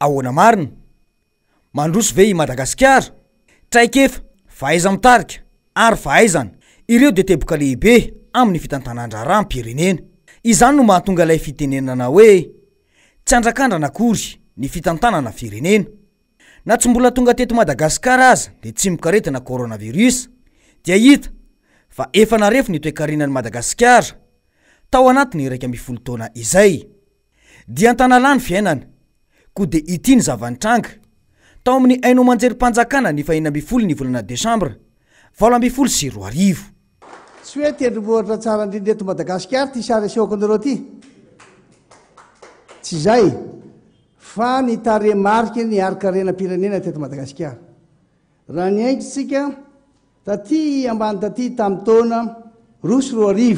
ahoana marina? Mandroso ve i Madagasikara? Traikefa, fahaiza-mitarika ary fahaizana, ireo dia teboka lehibe amin'ny fitantanan-draharaham-pirenena. Izany no mahatonga ilay fitenenana hoe tsy andrakandrana akory ny fitantanana firenena. Na tsy mbola tonga teto Madagasikara aza ny tsimokaretina coronavirus dia hita fa efa narefo ny toekarenan'i Madagasikara tao anatin'ny 11 taona izay. Dia an-tanala ny fiainana. Koa dia ity ny zava-nitranga tao amin'ny haino aman-jerim-panjakana ny faha 16 ny volana desambra 2018. Tsy hoe tendrombohitra tsara indrindra eto Madagasikara ity sary asehoko anareo ity. Tsy izay fa ny tarehimarika ny harin-karenam-pirenena teto Madagasikara. Raha niainga isika taty ambany taty tamin'ny taona 2002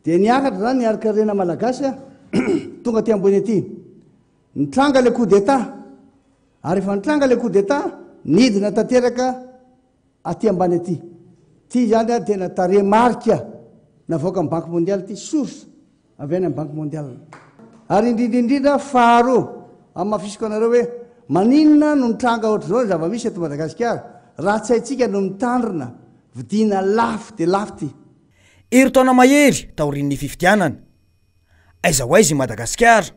dia niakatra izany ny harin-karena malagasy tonga aty ambony aty. Nitranga ilay coup d'état ary rehefa nitranga ilay coup d'état nidina tanteraka aty ambany aty. Ity izany a tena tarehimarika navoakan'ny Banque mondiale ity, source avy any amin'ny Banque mondiale. Ary indrindra indrindra faharoa, hamafisiko anareo hoe maninona no mitranga ohatr'izao ny zava-misy eto Madagasikara raha tsy haintsika no mitandrina, vidiana lafo dia lafo ity. Herintaona mahery taorian'ny fifidianana, aiza ho aiza i Madagasikara?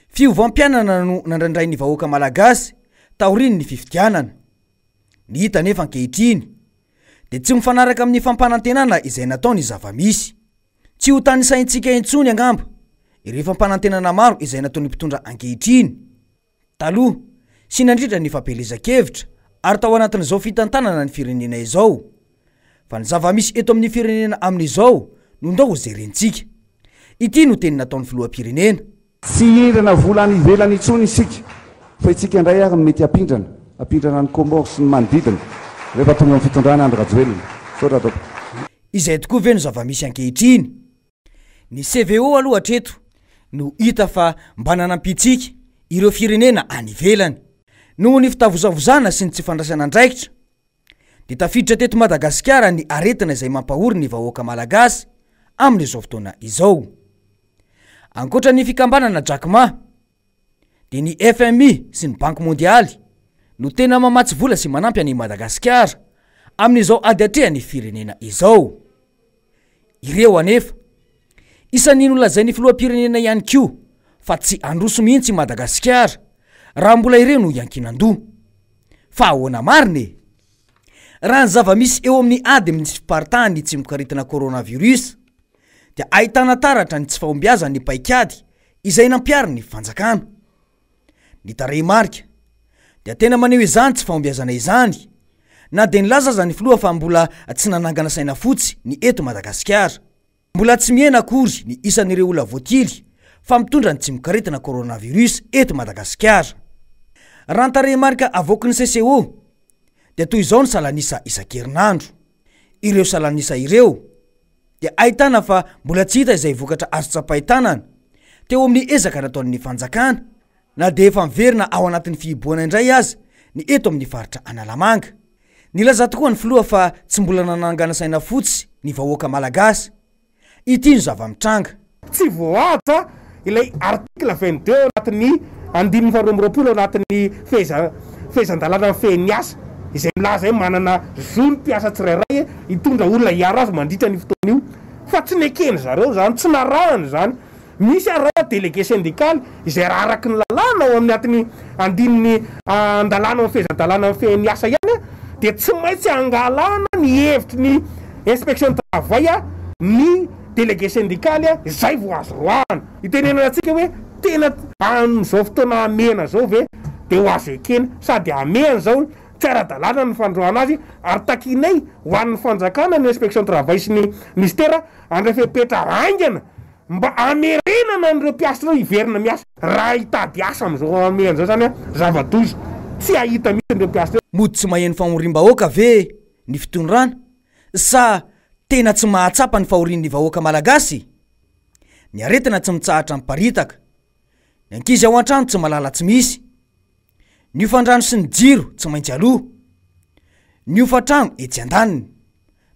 Fiovam-piainana no nandrandrain'ny vahoaka malagasy taorian'ny fifidianana. Ny hita anefa ankehitriny dia tsy mifanaraka amin'ny fampanantenana izay natao ny zava-misy. Tsy ho tanisaintsika intsony angamba ireo fampanantenana maro izay nataon'ny mpitondra ankehitriny, taloha sy nandritra ny fampielezan-kevitra ary tao anatin'izao fitantanana ny firenena izao. Fa ny zava-misy eto amin'ny firenena amin'izao no ndao ho jerentsika. Ity no teny nataon'ny filoham-pirenena. Tsy hihindrana vola any ivelany intsony isika fa itsika indray ary no mety hampindrana, hampindrana an'i Comores sy ny manodidina rehefa tonga amin'ny fitondrana Andry Rajoelina. Misaotra tompoko. Izay tokoa ve no zava-misy ankehitriny? Ny CVO aloha hatreto no hita fa mba nanampiantsika ireo firenena any ivelany. Noho ny fitavozavozana sy ny tsy fandraisana andraikitra dia tafiditra teto Madagasikara ny aretina izay mampahory ny vahoaka malagasy amin'izao fotoana izao. Ankoatra ny fikambanana Jack Ma, dia ny FMI sy ny Banky Mondialy no tena mamatsy vola sy manampy an'i Madagasikara amin'izao ady atrehan'ny firenena izao. Ireo anefa, isan'ny nolazain'ny filoham-pirenena ihany koa fa tsy handroso mihitsy i Madagasikara raha mbola ireo no iankinan-doha. Fa ahoana marina e? Raha ny zava-misy eo amin'ny ady amin'ny tsy fiparitahan'ny tsimokaretina coronavirus dia ahitana taratra ny tsy fahombiazan'ny paikady izay nampiharin'ny fanjakana. Ny tarehimarika dia tena maneho izany tsy fahombiazana izany na dia nilaza aza ny filoha fa mbola tsy nanangana saina fotsy ny eto Madagasikara. Mbola tsy mihena akory ny isan'ireo olona voatily fa mitondra ny tsimokaretina coronavirus eto Madagasikara. Raha ny tarehimarika avoaky ny CCO dia toy izao ny salan'isa isan-kerinandro. Ireo salan'isa ireo dia ahitana fa mbola tsy hita izay vokatra azo tsapain-tanana teo amin'ny ezaka nataon'ny fanjakana na dia efa miverina ao anatin'ny fihibohana indray aza ny eto amin'ny faritra Analamanga. Nilaza tokoa ny filoha fa tsy mbola nanangana saina fotsy ny vahoaka malagasy. Ity no zava-mitranga. Tsy voahaja ilay article 22 ao anatin'ny andininy faha 22 ao anatin'ny fehezan-dalàna mifehy ny asa izay milaza hoe manana zo ny mpiasa tsirairay hitondra olona hiaro azy mandritra an'io fotoana io fa tsy neken-dry zareo izany, tsy narahany izany. Misy ary raha délégué syndical izay raha araky ny lalàna ao amin'ny atin'ny andininy andalana ao amin'ny fehezan-dalàna mifehy ny asa ihany dia tsy maintsy angalana ny hevitry ny inspection du travail ny délégué syndical izay vao azo roahana. Itenenana antsika hoe tena amin'izao fotoana hamehana izao ve dia ho azo ekena sady hamehana izao tsy ara-dalàna ny fandroahana azy ary takianay ho an'ny fanjakana ny inspection du travail sy ny ministera handray fepetra haingana Mba hamerenana an'ireo mpiasa ireo hiverina miasa. Raha hitady asa amin'izao hamehana izao izany zava-doza. Tsy hahita mihitsy ireo mpiasa ireo. Mody tsy maheno fahoriam-bahoaka ve ny fitondrana sa tena tsy mahatsapa ny fahorian'ny vahoaka malagasy? Ny aretina tsy mitsahatra miparitaka. Ny ankizy ao an-trano tsy malala tsy misy. Ny hofan-drano sy ny jiro tsy maintsy aloa. Ny hofan-trano etsy andaniny.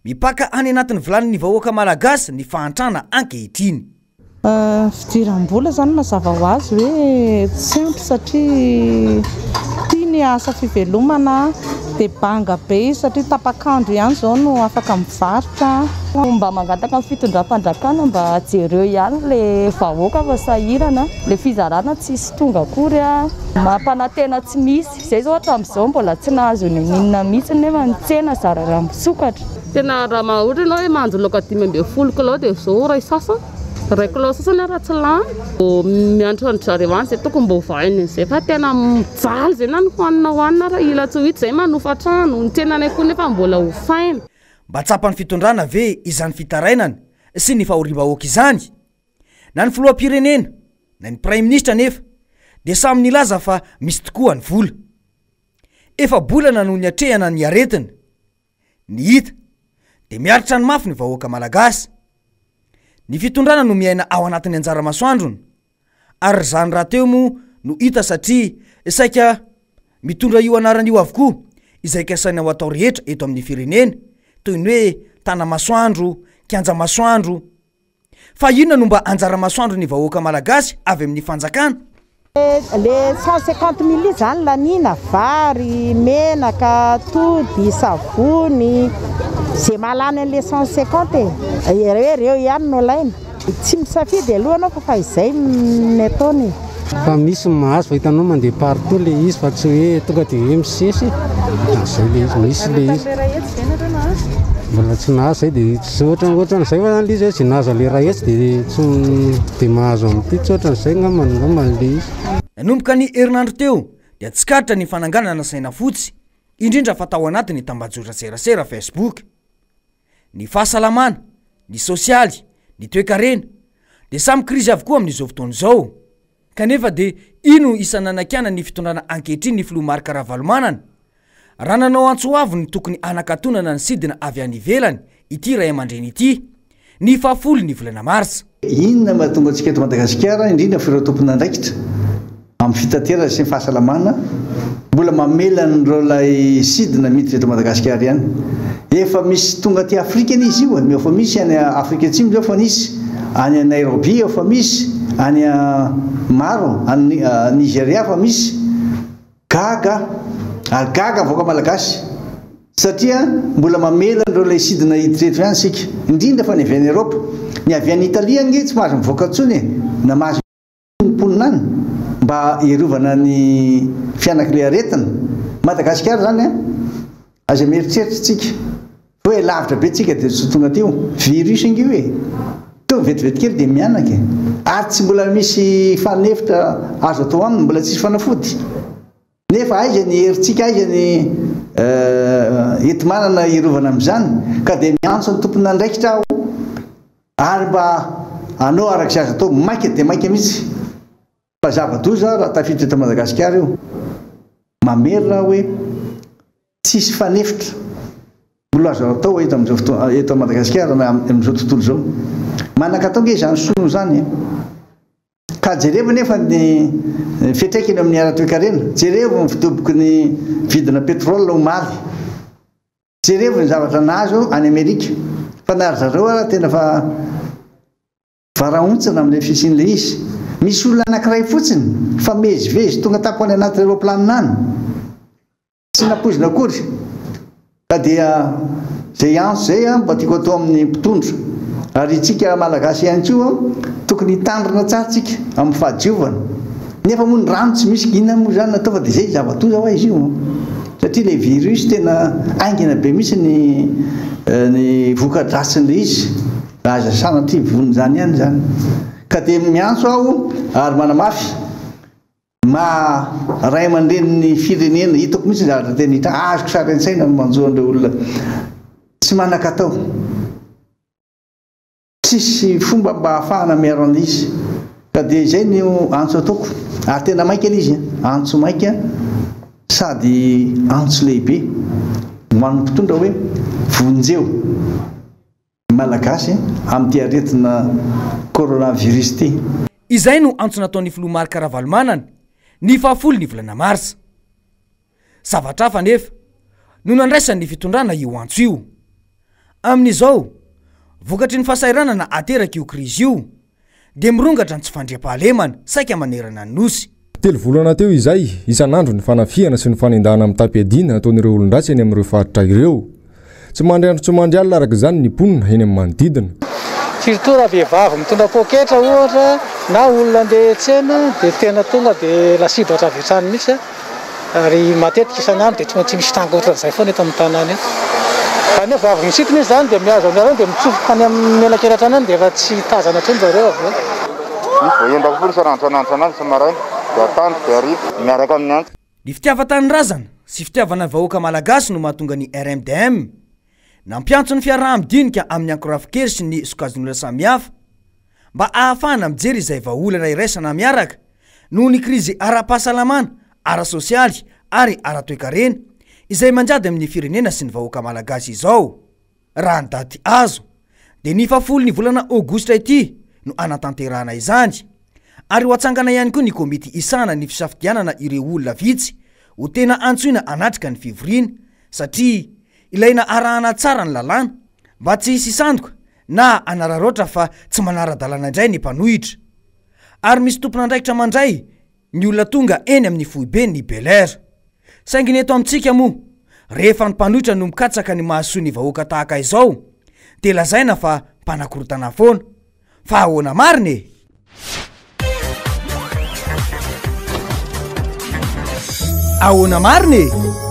Mipaka any anatin'ny vilanin'ny vahoaka malagasy ny fahantrana ankehitriny. Fidiram-bola izany mazava ho azy hoe tsy ampy satria ity ny asa fivelomana dia banga be izy satria tapak'andro ihany izao no afaka mivarotra. Mba mangataka ny fitondram-panjakana mba jereo ihany le vahoaka fa sahirana, le fizarana tsisy tonga akory, mampanantena tsy misy, zay zao hatramin'izao mbola tsy nahazo n'inon'inona mihitsy nefa ny tsena zara raha misokatra. Tena raha ohatra ianao hoe mahanjo laoka 15 kilao dia izao iray sasany, iray kilao sasany ary tsy lany. Miantso an-dry zareo any izay tokony mba hovaina an'izay fa tena mijaly izay na ny hohanina hohanina ary hila tsy ho hita izay manofa trano, ny tsenanay koa nefa mbola hofaina. Mba tsapan'ny fitondrana ve izany fitarainana sy ny fahoriam-bahoaka izany? Na ny filoham-pirenena na ny praiminisitra anefa dia samy nilaza fa misy tokoa ny vola. Efa-bolana no niatrehana ny aretina. Ny hita dia miaritra ny mafy ny vahoaka malagasy. Ny fitondrana no miaina ao anatin'ny anjara masoandrony ary izany rahateo moa no hita satria saika mitondra io anarana io avokoa izay kasaina ho atao rehetra eto amin'ny firenena toy ny hoe Tanamasoandro, Kianja Masoandro. Fa inona no mba anjara masoandro ny vahoaka malagasy avy amin'ny fanjakana? Le 150 mille zany laniana, vary, menaka, atody, savony, ze mahalany anle 150 e, hoe reo ihany no alaina, tsy misafidy aloha anao fa fa izay ny ataony e. Fa misy ny mahazo fa hitanao mandeha partout le izy fa tsy hoe tonga de hoe misesy e, ohatran'izay le izy, misy le izy. Mbola tsy nahazo zay de tsy ohatran ohatran'izay fa zany le izy hoe zay nahazo an'le 100 de tsy de mahazo amin'ity tsy ohatran'izay angambany angambany le izy. Nanomboka ny herinandro teo dia tsikaritra ny fananganana saina fotsy, indrindra fa tao anatin'ny tambajotran-tserasera Facebook. Ny fahasalamana, ny sosialy, ny toekarena dia samy krizy avokoa amin'izao fotoana izao. Kanefa dia ino isan'ny nanakiana ny fitondrana ankehitriny ny filoha Marc Ravalomanana? Raha nanao antso avo ny tokony hanakatonana ny sidina avy any ivelany ity ray aman-dreny ity, ny fahafolo ny volana marsa. Inona no mahatonga antsika eto Madagasikara, indrindra fa ireo tompon'andraikitra amin'ny fitaterana sy ny fahasalamana, mbola mamela an'ireo ilay sidina miditra eto Madagasikara ihany? Efa misy tonga aty Afrika anie izy io e, efa misy any Afrika Atsimo izao efa nisy, any Nairobi efa misy, any maro, any Nigeria efa misy. Gaga aho, ary gaga ny vahoaka malagasy, satria mbola mamela an'ireo ilay sidina hiditra eto ihany isika, indrindra fa ny avy any Eropa. Ny avy any Italia ange tsy mahazo mivoaka intsony e, na mahazo ny mponina any, mba hiarovana ny fianak'ilay aretina. Madagasikara izany an, aza mieritreritra isika. Hoe lavitra be tsika dia tsy ho tonga aty io. Virus ange io e! Teo vetivety kely dia mianaka e! Ary tsy mbola misy fanefitra azo atao aminy, mbola tsisy fanafody. Nefa aiza ny herintsika, aiza ny enti-manana hiarovana amin'izany? Ka dia miantso ny tompon'andraikitra aho ary mba hanao araka izay azo atao maika dia maika mihitsy. Fa zava-doza raha tafiditra eto Madagasikara io. Mamerina aho hoe tsisy fanefitra mbola azo atao eto amin'izao fotoana, eto Madagasikara na amin'izao tontolo izao. Manan-katao ange izany sinoa izany e. Ka jerevo anefa ny fiantraikany eo amin'ny ara-toekarena. Jerevo ny fidoboky ny vidina pétrole omaly. Jerevo ny zavatra nahazo any Amerika. Fa na ry zareo ara tena fa. Varahontsana amin'ilay fisian'ilay izy. Misy olona anankiray fotsiny mifamezivezy tonga tampoka any anaty aeroplanina any. Tsy nampoizina akory. Ka dia izay antso izay mba tiako atao amin'ny mpitondra. Ary isika Malagasy ihany koa tokony hitandrina tsara isika amin'ny fahadiovana. Nefa moa ny rano tsy misy, inona moa izany no atao fa dia izay zava-doza hoa izy io. Satria ilay virus tena haingana be mihitsy ny ny voka-dratsin'ilay izy. Aza sanatria vonona izany ihany izany. Ka dia miantso aho ary manamafy maha ray aman-drenin'ny firenena, hitako mihitsy ny zavatra tena hita, azoko sary an-tsaina ny manjo an'ireo olona tsy manan-katao. Tsisy fomba mba ahafahana miaro an'ilay izy. Ka dia izay no antso ataoko. Ary tena maika ilay izy, antso maika sady antso lehibe ho an'ny mpitondra hoe vonjeo. Malagasy amin'ity aretina coronavirus ity. Izay no antso nataon'ny filoha Marc Ravalomanana ny fahafolo ny volana marsa. Zavatra hafa anefa no nandraisan'ny fitondrana io antso io. Amin'izao, vokatry ny fahasahiranana aterak'io krizy io, dia mirongatra ny tsy fandriampahalemana saika manerana ny Nosy. Telo volana teo izay, isan'andro ny fanafihana sy ny fanendahana mitam-piadiana ataon'ireo olon-dratsy eny amin'ireo faritra ireo. Tsy mandry andro tsy mandry alina araka izany ny mponina eny amin'ny manodidina. Surtout raha vehivavy mitondra poketra ohatra na olona andeha hiantsena dia tena tonga dia lasibatra avy hatrany mihitsy ary matetika isan'andro dia tsy maintsy misy tranga ohatran'izay foana eto amin'ny tanàna eto. Izany hoe vao avy misintona izy izany dia mihazo an'izareo dia mitsofoka any amin'ny elakelantrano any dia efa tsy tazana intsony zareo avy eo. Misy voaendaka foana isan'andro isan'andro isan'andro isa-maraina dia atoandro dia hariva miaraka amin'ny antsy. Ny fitiavan-tanindrazana sy fitiavana ny vahoaka malagasy no mahatonga ny RMDM nampiantso ny fiaraha-midinika amin'ny ankorafikery sy ny sokajin'olona samihafa mba ahafahana mijery izay vahaolana iraisana miaraka noho ny krizy ara-pahasalamana, ara-sosialy ary ara-toekarena izay manjady amin'ny firenena sy ny vahoaka malagasy izao. Raha ny daty azo dia ny fahafolo ny volana aogositra ity no hanatanterahana izany ary ho atsangana ihany koa ny komity hisahana ny fisafidianana ireo olona vitsy ho tena antsoina hanatrika ny fivoriana satria ilaina arahana tsara ny lalàna mba tsy hisy sandoka na hanararaotra fa tsy manara-dalàna indray ny mpanohitra ary misy tompon'andraikitra mandray ny olona tonga eny amin'ny foiben'ny Bel-Air. Saingy ny eto amintsika moa, rehefa ny mpanohitra no mikatsaka ny mahasoa ny vahoaka tahaka izao, dia lazaina fa mpanakorontana foana. Fa ahoana marina e? Ahoana marina e?